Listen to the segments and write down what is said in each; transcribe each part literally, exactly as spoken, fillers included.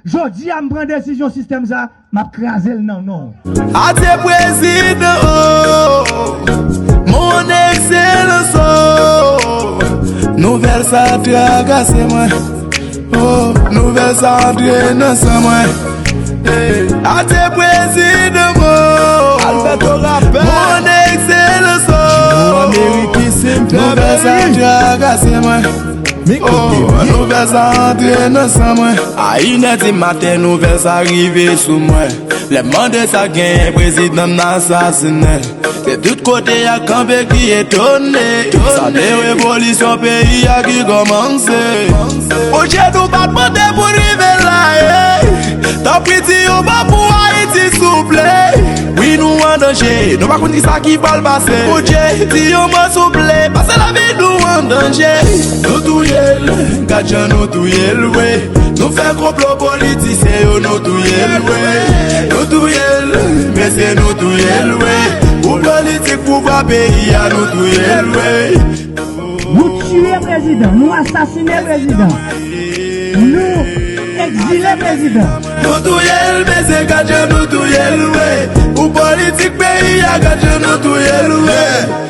Jodi a, m pran desizyon sistèm sa, m ap kraze l nan non w. Adye prezidan, oh, mon excellence, oh, nouvèl sa trakase mwen. Oh, nouvèl sa antre nan san mwen. Hey, adye prezidan, oh, Alberto Rapper, mon excellence, oh, nouvèl sa trakase mwen. Oh, nouvèl sa antre nan san mwen. A inè di maten, nouvèl sa rive sou mwen. Lè m mande sa k genyen, prezidan m nan asasinen. Se tout kote y ap kanpe ki etone. Sa de revolisyon peyi a ki kòmanse. Bondye nou pa t mande pou n rive la, ey. Tanpri di yon mo pou Ayiti, souple. Wi, nou an danje, nou pa konn kisa ki pral pase. Bondye, di yon mo, souple, pase lavi nou an danje. Nou touye l, gad jan nou touye l, wi. Nou fè konplo politisyen yo, nou touye l, wi. Nou touye l, mesye, nou touye l, wi. Pou politik pouvwa peyi a, nou touye l, wi. Nou tiye prezidan, nou asasine prezidan, nou egzile prezidan. Nou touye l, mesye, gad jan nou touye l, wi. Pou politik peyi a, gad jan nou touye l, wi.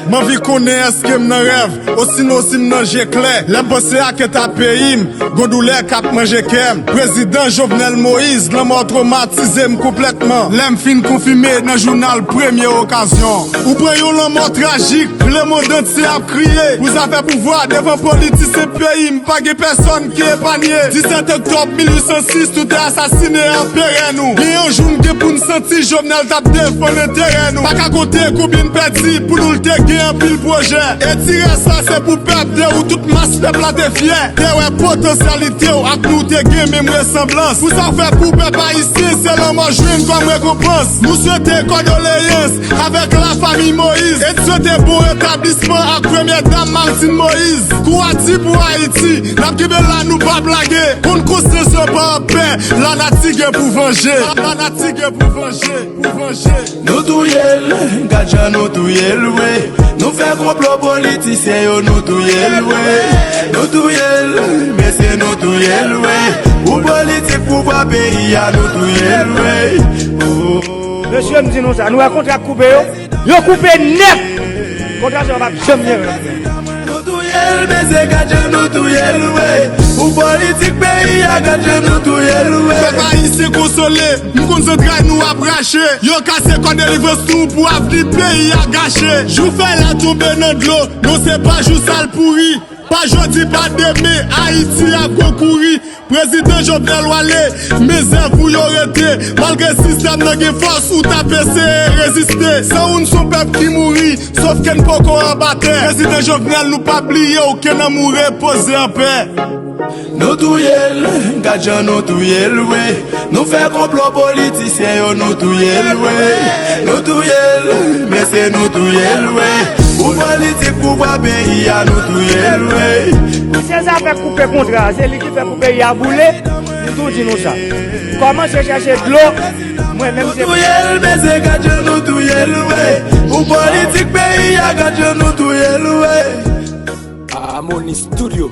M anvi konnen èske m nan rèv, osinon si m nan je klè. Lè m panse ak eta peyi m, gon doulè k ap manje kè m. Prezidan Jovenel Moïse, lanmò twomatize m konplètman. Lè m fin konfime nan jounal Premye Okazyon, ou pran yon lanmò trajik, lemond antye ap kriye. Pou zafè pouvwa, devan politisyen peyi m, pa gen pèsòn ki epanye. Disèt oktòb mil uit san sis, nou te asasinen anperè nou. Gen yon jou n gen pou n santi Jovenel t ap defann enterè nou. Pa ka konte konbyen n pèdi, pou nou l te gen anpil pwojè. Etire sa se pou pèp, de ou tout mas pèp la te fyè. Te wè potansyalite w ak nou te gen menm resanblans. Pou sa w fè pou pèp ayisyen, se lanmò jwenn kòm rekonpans. Nou swete kondoleyans avèk lafanmi Moïse. E n swete bon retablisman ak premyè dam Martine Moïse. Kou a di pou Ayiti, n ap kenbe la, nou p ap lage. Konn konsyans yo pa ap pè, lanati gen pou vanje. Lanati gen pou vanje, pou vanje. Nou touye l, gad jan nou touye l, wi. Nou fè konplo politisyen yo, nou touye l, wi. Nou touye l, mesye, nou touye l, wi. Pou politik pouvwa peyi a, nou touye l, wi. Oh. Mesye, m di nou sa, nou wè kontra k koupe yo? Yo koupe nèt! Kontra sa yo p ap janm gen. Nou touye l, mesye, gad jan nou touye l, wi. Pou politik peyi a, gad jan nou touye l, wi. Pèp ayisyen konsole, m konn zantray nou ap rache. Yo kase kò delivrans nou pou avni peyi a gache. Jou fèy la tonbe nan dlo, non se pa jou sa l pouri. Pa jodi, pa demen, Ayiti ap gon kouri. Prezidan Jovenel w ale, men zèv ou yo rete. Malgre sistèm nan gen fòs, ou t ap eseye reziste. San ou n se yon pèp ki mouri, sof ke n poko anba tè. Prezidan Jovenel, nou p ap bliye w, ke nanm ou repoze anpè. Nou touye l, gad jan nou touye l, wi. Nou fè konplo politisyen yo, nou touye l, wi. Nou touye l, mesye, nou touye l, wi. Pou politik pouvwa peyi a, nou touye l, wi. Se zafè koupe kontra, se li ki fè pou peyi a boule. M tou di nou sa. Kòmanse chèche dlo, mwen menm se. Nou touye l, mesye, gad jan nou touye l, wi. Pou politik peyi a, gad jan nou touye l, wi. Harmony Studio.